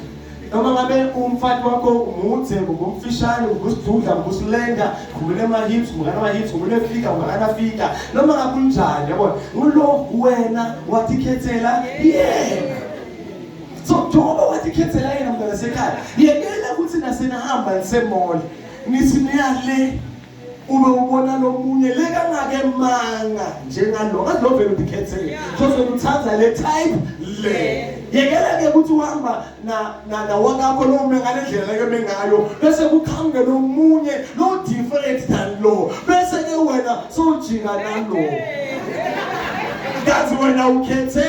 A: noma ngabe umfati wakho umudze kumbe umfishane kumbe usidudla kumbe usilenga kumbe unema hips kumbe unama hips kumbe unefika kumbe akanafika, noma ngabe unjani, yabona ngulo wena watikhethela yena. So njengoba watikhethela yena mntwana sekhaya, yekela ukuthi nasenahamba nisemall nithi niyale ube ubona lomunye le kangake manga njengalo ngathi lo vele utikhethele, so uthanda le type le. Yekela ke ukuthi uhamba na na na wakakho lo ume ngale ndlela leke mengayo, bese kuqhamuke lomunye lo different than lo, bese ke wena sojika nalo kazi wena ukhethe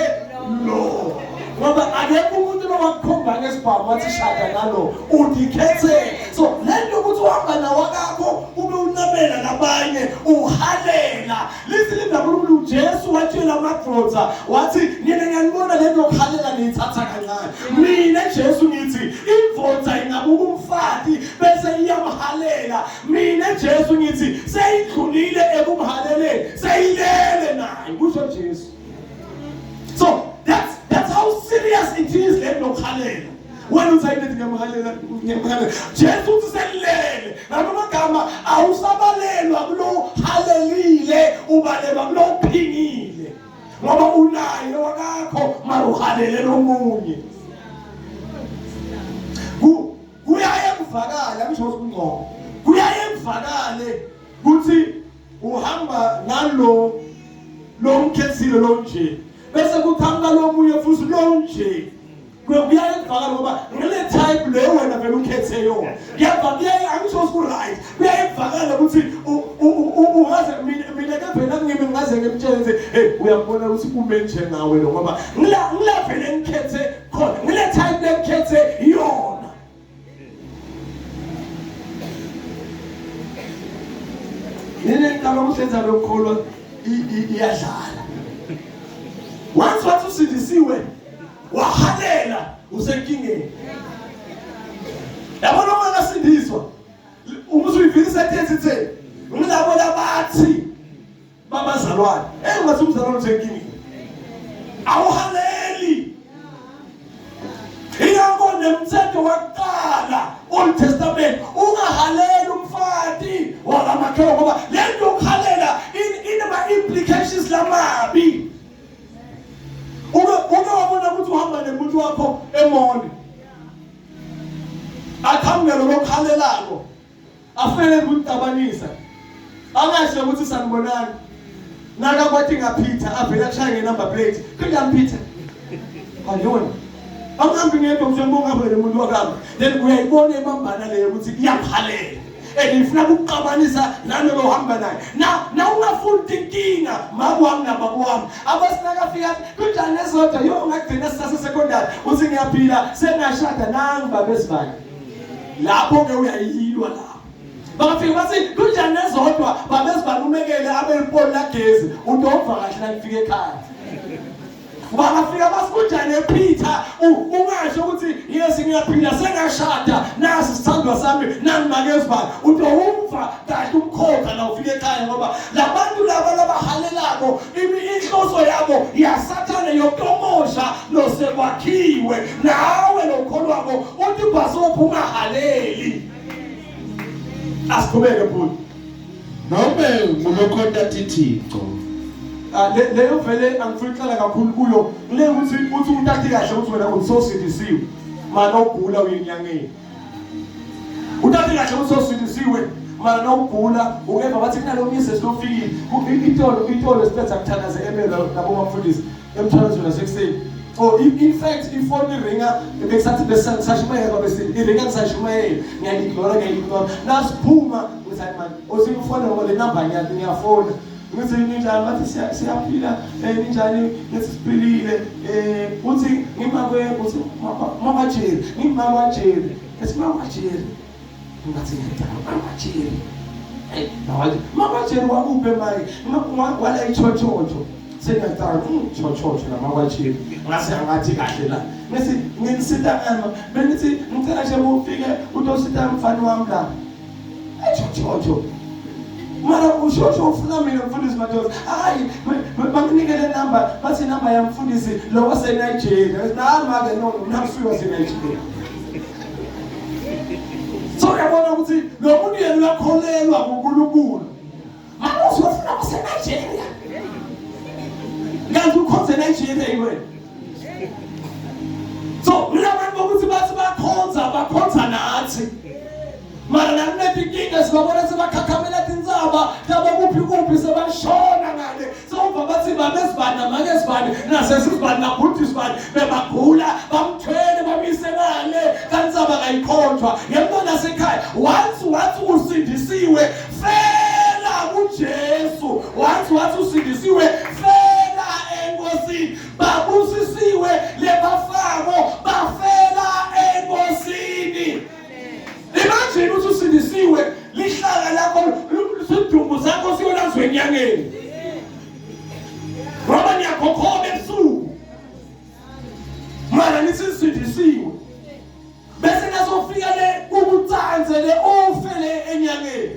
A: lo. Ngoba akekho umuntu lowakukhomba ngesibhamu wathi shada nalo, utikhethe. So lento ukuthi uhamba nawakakho ube unabela nabanye uhalela. Lithi lindaba uJesu watshela amadoda wathi nina ngiyanibona lento yokuhalela niyithatha kancane. Mina Jesu ngithi imvotha ingabuka umfati bese iyamhalela. Mina Jesu ngithi seyidlulile ekumhaleleni, seyilele naye, kusho Jesu. So that's how serious it is le nto yokuhalela. Wena uthi ayilethi ngiyamhalela, ngiyamhalela. Jesu uthi selilele. Ngalomagama awusabalelwa kulo halelile, ubalelwa kulo uphingile. Ngoba unaye wakakho mara uhalele lomunye. Kuyaye kuvakale, angisho ukuthi kungcono. Kuyaye kuvakale ukuthi uhamba nalo lomkhethile lo nje, bese kuqhamuka lomunye futhi lo nje. Kuyaye kuvakale ngoba ngile type le wena vele ukhethe yona. Kuyava kuyaye angisho ukuthi ku-right. Kuyaye kuvakale ukuthi ungaze mina ke vele ngimi ngaze ngimtshele nje, hey uyabona ukuthi ume njengawe lo ngoba ngila vele ngikhethe khona, ngile type le ngikhethe yona. Nini ngicabanga ukuthi lenza lokukholwa iyadlala. Once wathi usindisiwe wahalela usenkingeni. Yabona uma ngasindiswa uma usuyifikisa ethi ngilabo labathi babazalwane, engathi umzalwane usenkingeni. Awuhaleli. Ingakho nemthetho wakuqala Old Testament ungahaleli umfati wakamakhelwane ngoba le nto yokuhalela inama implications lamabi. Uke wabona ukuthi uhamba nemuntu wakho emall, aqhamuke lo lokhalelako afanele ukunicabanisa angasho ukuthi sanibonani naka kwathi ngaphitha avele akushaye ngenumber plate kanjani phitha ayona angihambi ngedwa ngisho ngibonga umuntu wakami then uyayibona ebambana leyo ukuthi iyakhalela and ifuna ukuxabanisa nalolo uhamba naye na na ungafuni inkinga mama wami nababa wami abasinakafika kunjani nezodwa yo ngagcina sisase secondary uthi ngiyaphila sengashada nangi babesibani lapho ke uyayilwa lapho bafika bathi kunjani nezodwa babesibani umekele abelipoli lagezi udova kahle la ngifika ekhaya Bangafika basikunjani ePeter ungasho ukuthi yes ngiyaphila sengashada nasi sithandwa sami nangimake ezibani utohumva kahle umkhokha la ufika ekhaya ngoba labantu laba labahalelako inhloso yabo yasathane yokutomosha losekwakhiwe nawe lokholwako uthi bhasophu ungahaleli asiqhubeke bhuti
B: Nome ngulokhonta tithixo.
A: Ah leyo vele angifuni ukuhlala kakhulu kuyo. Le ukuthi uthi umuntu athi kahle ukuthi wena usosindisiwe. Mana ugula uyenyangeni. Utathi kahle ukuthi usosindisiwe. Mana nokugula ungeva bathi kunalo misi esilofikile. Itolo itolo sithatha kuthandaze emelo nabo bafundisi emthandazweni nasekuseni. Oh in fact ifoni ringa bekusathi besashumayela bese iringa ngisashumayela ngiyayignora ngiyayignora nasiphuma ngithi manje usingifona ngoba le number ngiyafona ngithi ninjani bathi siyaphila eh ninjani ngithi siphilile eh uthi ngimakwe uthi mama Jerry ngimama Jerry ethi mama Jerry ngathi ngiyadala mama Jerry hey mama Jerry wakuphi manje wala ichochocho sengiyaqala chochocho namama Jerry ngase angathi kahle la ngithi nginisita ngani bengithi ngicela nje ufike utosita mfana wami la echochocho mara ushosho ufuna mina mfundisi madoda hayi banginike le number bathi number yamfundisi lo waseNigeria nami make no mina ngisuka waseNigeria so uyabona ukuthi lo muntu yena uyakholelwa kuNkulunkulu mara uzofuna kuseNigeria kanti ukhonze eNigeria iwe so labantu bokuthi bathi bakhonza bakhonza nathi mara nakunetinkinga sibabona sebakhakhamela tintsaba tabo kuphi kuphi sebashona ngale sewuva bathi babesibani namake sibani nasesisibani nabhuti sibani bebagula bamthwele bamise ngale kantsaba kayikhonjwa ngemntwana sekhaya once once usindisiwe fela kuJesu once once usindisiwe fela enkosini babusisiwe lebafako bafela enkosini imagine ukuthi usindisiwe lihlaka lakho sidumbu sakho siyolazwa enyangeni ngoba niyakhokhoba ebusuku mara nisisindisiwe bese nasofika le ukutsanze le ufe le enyangeni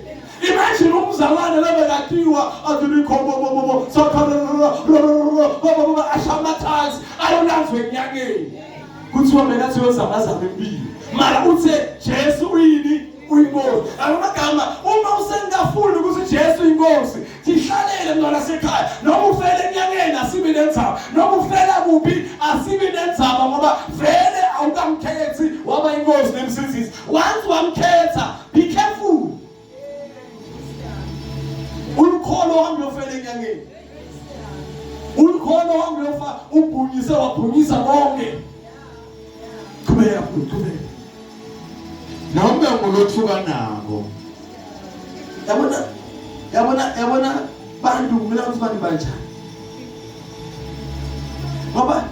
A: imagine umzalwane lobekatiwa athi likhobobobobo sokhobobobo ashamathazi ayolanzwa enyangeni kuthiwa mina athi uyozamazama impilo mara uthe Jesu uyini uyinkosi akamagama uma usengafuni ukuthi Jesu inkosi Sihlalele mntwana sekhaya noma ufele enyangeni asibi nenzaba noma ufela kuphi asibi nenzaba ngoba vele awukamkhethi waba inkosi nemsindisi once wamkhetha be careful ulukholo uhambe uyofela enyangeni ulukholo uhambe uyofa ubhunyise wabhunyisa konke qhubeka qhubeka
B: noma ngulothuka nabo
A: yabona yabona yabona bantu kumele ukuthi bantu banjani ngoba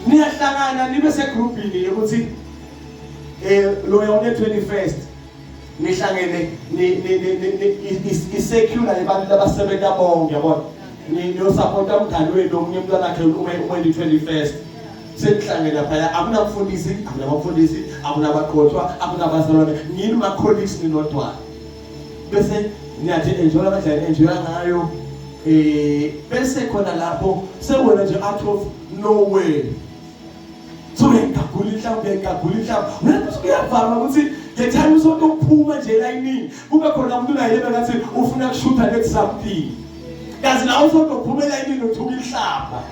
A: niyahlangana nibe segroupini yokuthi eh loya une 21st nihlangene ni ni ni isecular yabantu labasebenza bonke yabona niyosapota umngani wenu omunye umntwana wakhe ume ume 21st senihlangene laphaya akunamfundisi akunabafundisi akunabaqothwa akunabazalwane nini ma-colleagues ninodwana bese niyathi enjoya kanjani enjoya ngayo eh bese khona lapho sewena nje out of nowhere so uyayigagula inhlamvu uyayigagula inhlamvu wena kuyavama ukuthi ngethime usonto ukuphuma nje elayinini kube khona umuntu naye bengathi ufuna kushutha next something kazi nawe usotophuma elayinini uthuka inhlamba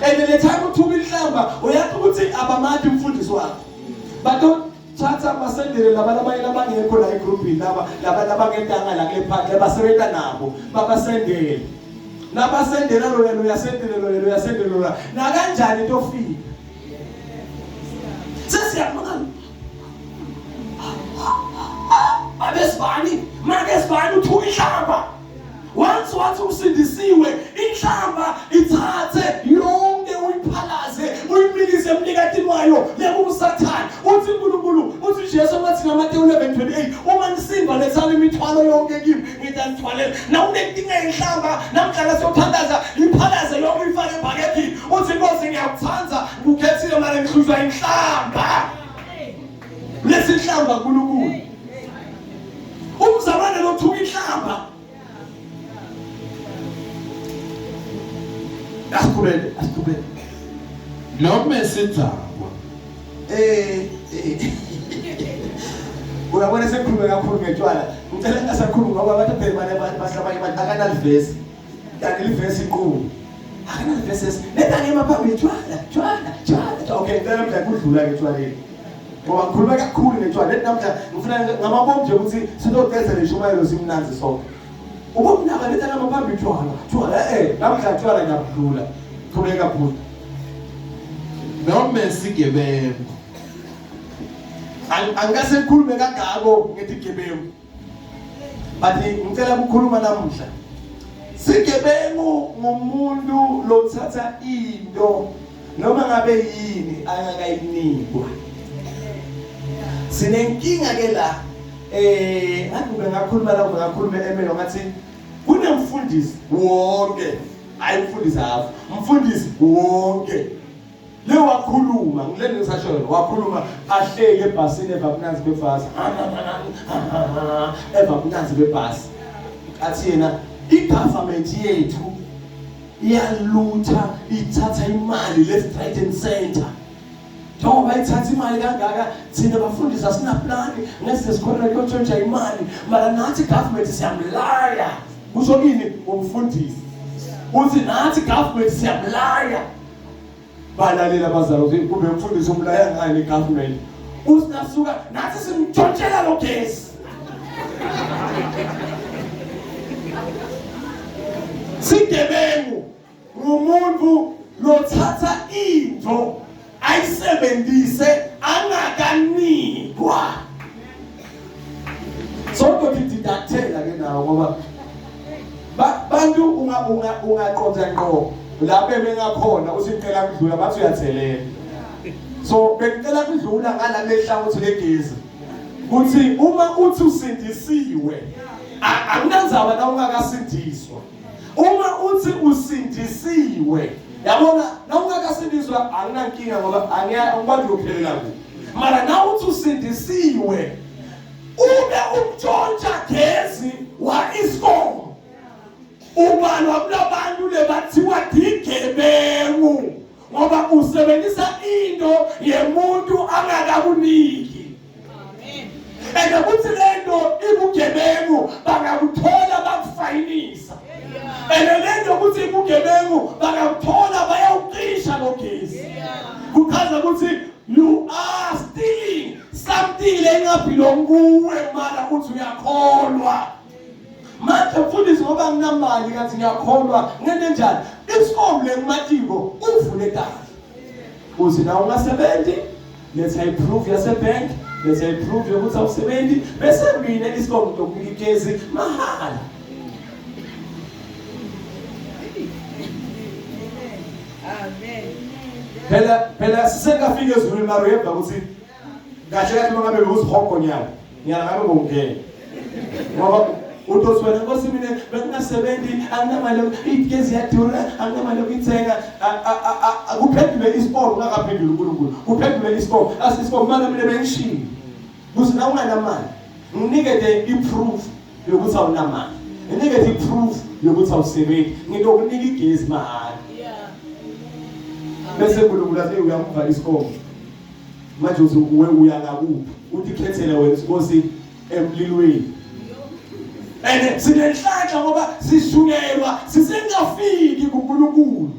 A: and le time uthuka inhlamba uyazi ukuthi abamati umfundisi wakho bato Thatha basendele laba labanye labangekho la egroupini, laba laba labangentanga la kule party, abasebenza nabo babasendele. Nabasendela lona lo yasendele lona lo yasendele lona nakanjani into ofika sesiyabona abesibani make sibani uthuka inhlamba. Once wathi usindisiwe, inhlamba ithathe yonke uyiphalaze uyimilise emnikatini wayo lekubusathane. Uthi uNkulunkulu, uthi Jesu wathi ngaMateyu 11:28, uma nisindwa lethani imithwalo yonke kimi ngitanithwalela. Na unenkinga yenhlamba namhlanje siyothandaza, iphalaze yonke uyifake ebhakethini. Uthi Nkosi ngiyakuthanda, ngikukhethile manje ngihlushwa inhlamba. Lesinhlamba uNkulunkulu. Umzalwane lothuka inhlamba. Asiqhubeke, asiqhubeke.
B: Noma esidzakwa.
A: Eh. Uyabona sekukhulume kakhulu ngetshwala. Ngicela ngingasakhulumi ngoba abantu phela bane bahlabanye abantu akanalivesi. Kanti livesi inkulu. Akanalivesi. Leta ngema phambili tshwala, tshwala, tshwala. Okay, ngicela namhla kudlula ke tshwaleni. Ngoba ngikhuluma kakhulu ngetshwala. Lethi namhla ngifuna ngamabomu nje ukuthi sizoqeda le shumayelo simnanzi sonke. Ubumnaka letha ngama phambili tshwala, tshwala namhla tshwala ngiyakudlula. Qhubeka bhuti.
B: Noma esigebengu.
A: Angikase ngikhulume kangako ngetigebengu. But ngicela ukukhuluma namuhla. Sigebengu ngumuntu lothatha into noma ngabe yini angakayinikwa. Sinenkinga ke la, ngathi kube ngakhuluma la, kube ngakhuluma emelo, ngathi kunemfundisi wonke, hayi umfundisi hafu, umfundisi wonke le wakhuluma ngilento ngisasho yona, wakhuluma ahleke ebhasini eva bunanzi bebhasi, eva bunanzi bebhasi, athi yena i-government yethu iyalutha, ithatha imali left, right and center. Njengoba ithatha imali kangaka, thina bafundisi asinaplani ngesize sikhona kuyotshontsha imali, mara nathi government siyamlaya. Kusho kini umfundisi uthi nathi government siyamlaya. Balalela abazali ukuthi kube umfundisi umlaya ngani government. Uthi nasuka nathi simtshontshela lo gesi. Sigebengu ngumuntu lothatha into ayisebenzise angakanikwa. Sonke deductela ke nawo ngoba bantu ungaqonda ngqo la bebengakhona usicela kudlula bathi uyathelela. So bengicela kudlula ngala lehlangothi legezi. Kuthi uma uthi usindisiwe akunandzaba na ungakasindiswa. Uma uthi usindisiwe, yabona na ungakasindiswa akunankinga ngoba angikwazi ukuphelela kuwe. Mara na uthi usindisiwe ube umtshontsha gezi wa Eskom, ubalwa kulabantu lebathiwa digebengu ngoba usebenzisa into yemuntu angakakuniki. And ukuthi lento ibugebengu bangakuthola bakufayinisa. And lento ukuthi ibugebengu bangakuthola bayawucisha lo gesi. Kuchaza ukuthi you are stealing something lengabelong kuwe mara uthi uyakholwa. Manje mfundisi ngoba nginamali kanti ngiyakholwa ngente njani? Iskom lengimatiko uvule kahle. Uthi na ungasebenzi letha iproof yasebank, letha iproof yokuthi awusebenzi, bese mina iskom ndokunika igezi mahala.
C: Amen.
A: Phela sisengafika ezulwini mara uyeva ukuthi kahle kahle uma ngabe uzihogo nyana nyana ngabe ngongena ngoba utothi wena nkosi mina bengingasebenzi anginamali igezi iyadura anginamali yokuyithenga. Kuphendule isibongo ungakaphenduli uNkulunkulu, kuphendule isibongo asi isibongo manje mina bengishilo kuthi na unganamali nginikete iproof yokuthi awunamali, nginikete iproof yokuthi awusebenzi, ngitokunika igezi mahhala. Bese uNkulunkulu athi uyamva isibongo manje uthi uwe uya ngakuphi, uthi khethele wena inkosi emlilweni. And sinenhlanhla ngoba sishunyelwa sisengafiki kuNkulunkulu.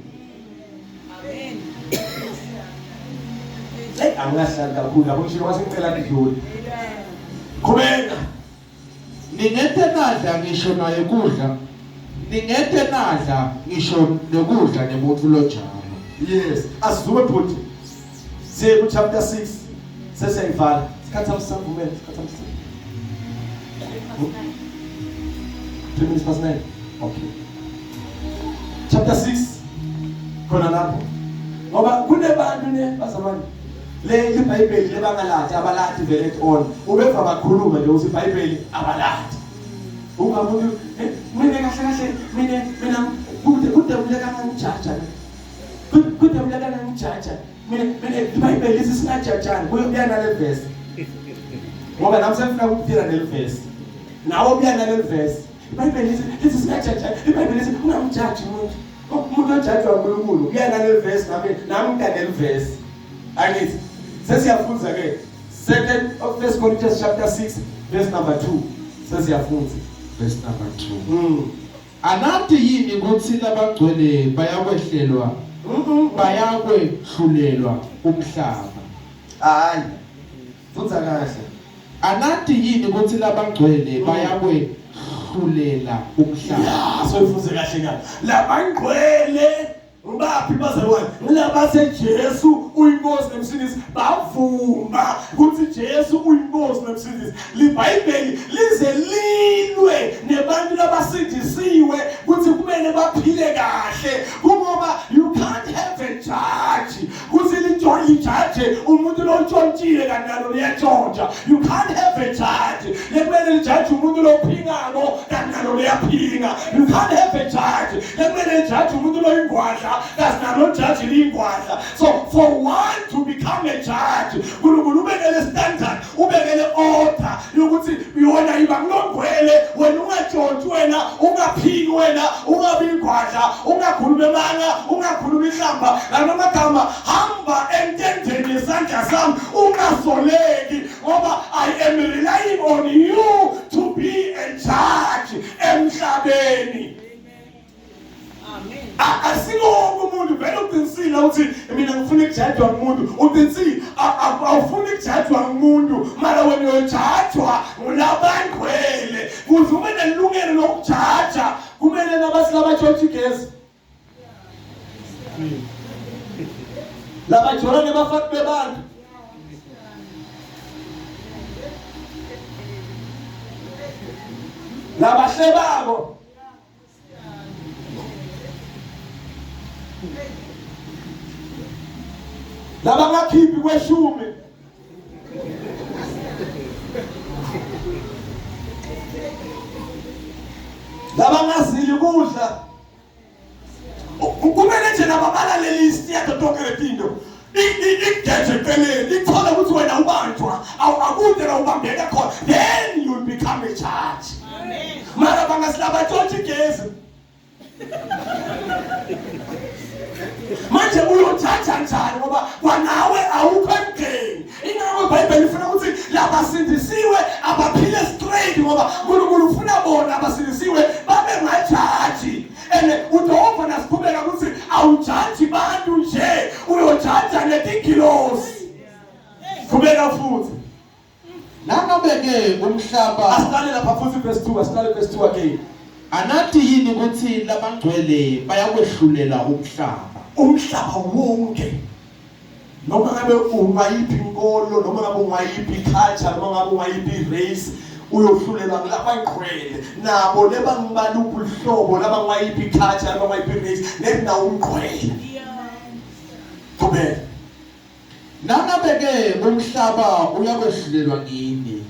C: Amen.
A: Hey, angingahlali kakhulu lapho ngishilo kwase ngicela ngidlule. Qhubeka.
B: Ningete nadla ngisho naye kudla. Ningete nadla ngisho nekudla nemuntu lonjalo.
A: Yes, asizume bhuti. Siye ku chapter 6. Sesiyayivala. Isikhathi sami sisavumela, isikhathi sami. 3 minutes past 9. Okay. Chapter 6 khona lapho. Ngoba kunebantu ne bazalwane le iBhayibheli lebangalati abalati vele at all. Ubeva bakhuluma nje ukuthi iBhayibheli abalati. Ungamuntu mina kahle kahle mina mina kude kude kuleka ngijaja. Kude kuleka ngijaja. Mina mina iBhayibheli lithi singajajani kuya nale verse. Ngoba nami sengifuna ukuphila neli verse. Nawe ubuya naleli verse. IBhayibheli lithi lithi singajajani. IBhayibheli lithi ungamjaji umuntu. Umuntu ojajwa uNkulunkulu ubuya naleli verse nami nami ngidanele verse. Angithi sesiyafunda ke second of First Corinthians chapter 6 verse number 2 sesiyafunda
B: verse number 2. Anati yini ukuthi labangcwele bayakwehlelwa bayakwehlulelwa umhlaba?
A: Hayi. Fundza kahle.
B: Anati yini ukuthi labangcwele bayakwehlulela umhlaba?
A: Ya, soyifunze kahle kabi. Labangcwele ngibaphi bazalwane? Ngilabase Jesu uyinkosi nemsindisi. Bavuma ukuthi Jesu uyinkosi nemsindisi. LiBhayibheli lize lilwe nebantu labasindisiwe ukuthi kumele baphile kahle. Kungoba you can't have a judge kuthi lijaje umuntu lontshontshile kanti nalo liyatshontsha. You can't have a judge lekumele lijaje umuntu lophingako kanti nalo liyaphinga. You can't have a judge lekumele lijaje umuntu loyingwadla kanti nalo jaji liyingwadla. So for one to become a judge, uNkulunkulu ubekele standard, ubekele order yokuthi yona iba kulongwele wena, ungatshontshi wena, ungaphingi wena, ungabi ingwadla, ungakhulumi emanga, ungakhulumi ihlamba nalama hamba entendeni yesandla sami ungasoleki, ngoba I am relying on you to be a judge emhlabeni.
C: Amen.
A: Asikonke umuntu vele uqinisile ukuthi mina ngifuna ukujajwa ngumuntu. Uqinisile, awufuni ukujajwa ngumuntu, mara wena uyojajwa ngulabangcwele. Kuze ube nelungelo lokujaja kumele nabathi labatshontsha igesi, labajola nebafati bebantu, labahlebako, labangakhiphi kweshumi, labangazili kudla. Kumele nje nababalale list yato tonke letinto ikugeje eceleni, ikuthole ukuthi wena ubanjwa akude la ubambeka khona, then you'll become a judge. Mara bangasilaba tshontsha igesi manje uyojaja njani ngoba kwanawe awukho emgqeni? Ingakho iBhayibheli ifuna ukuthi labasindisiwe abaphile straight, ngoba uNkulunkulu ufuna bona abasindisiwe babe majaji. And udova nasiqhubeka ukuthi awujaji bantu nje, uyojaja netingilosi. Qhubeka futhi.
B: Nangabe-ke umhlaba
A: Asiqale lapha futhi verse 2, asiqale verse 2 again.
B: Anathi yini ukuthi labangcwele bayakwehlulela umhlaba?
A: Umhlaba wonke, noma ngabe ungayiphi inkolo, noma ngabe ungayiphi culture, noma ngabe ungayiphi race, uyohlulelwa ngilabangcwele nabo lebangibaluphi uhlobo, labangayiphi culture, labangayiphi race, nekunawo umgqwele. Qhubeka.
B: Nangabe-ke umhlaba uyakwehlulelwa ngini,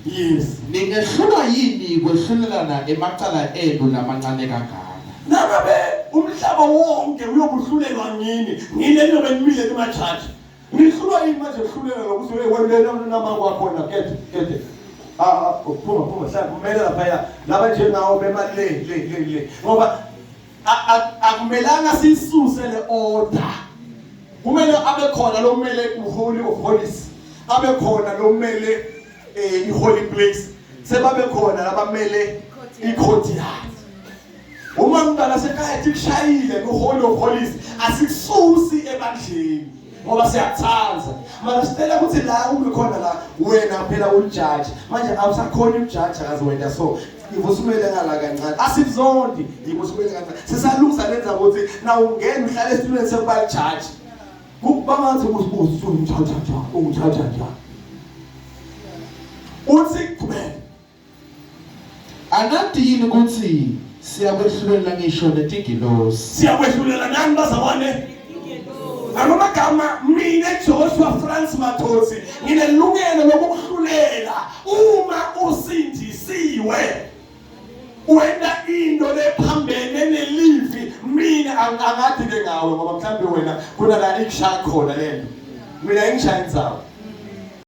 B: ningehlulwa yini kwehlulelana emacala enu lamancane kangaka?
A: Nangabe umhlaba wonke uyokuhlulelwa ngini, ngine niyobe nimile kumajaji, nihlulwa yini manje kuhlulelwa lokuthi wena namanga wakhona? Kede kede, phuma phuma, hlala kumele laphaya laba njengawo bema le le le le, ngoba akumelanga sisuse le order. Kumele abe khona lo kumele uholy of holies, abe khona lo kumele i-holy place, sebabe khona labamele i-courtyard. Uma umntwana sekhaya ethi kushayile ku-holy of holies, asikususi ebandleni. Ngoba siyakuthanda. Mara sicela ukuthi la umi khona la wena phela ulijaji. Manje awusakhona ukujaja kaze wena so ivusumele ngala kancane. Asizondi, ivusumele kancane. Sisalungisa lenza ukuthi na ungena uhlale esitulweni sekuba lijaji. Kuba ngathi usungithatha nje, ungithatha nje. Uthi qhubeka.
B: Anati yini ukuthi siyakwehlulela ngisho netingilosi?
A: Siyakwehlulela nani bazalwane? Ngalomagama mina Joshua Frans Mathosi nginelungelo lokukuhlulela uma usindisiwe. Wena into lephambene nelivi mina angadi ke ngawe ngoba mhlambe wena kuna la ikushaya khona lento. Mina ingishaya indzawo.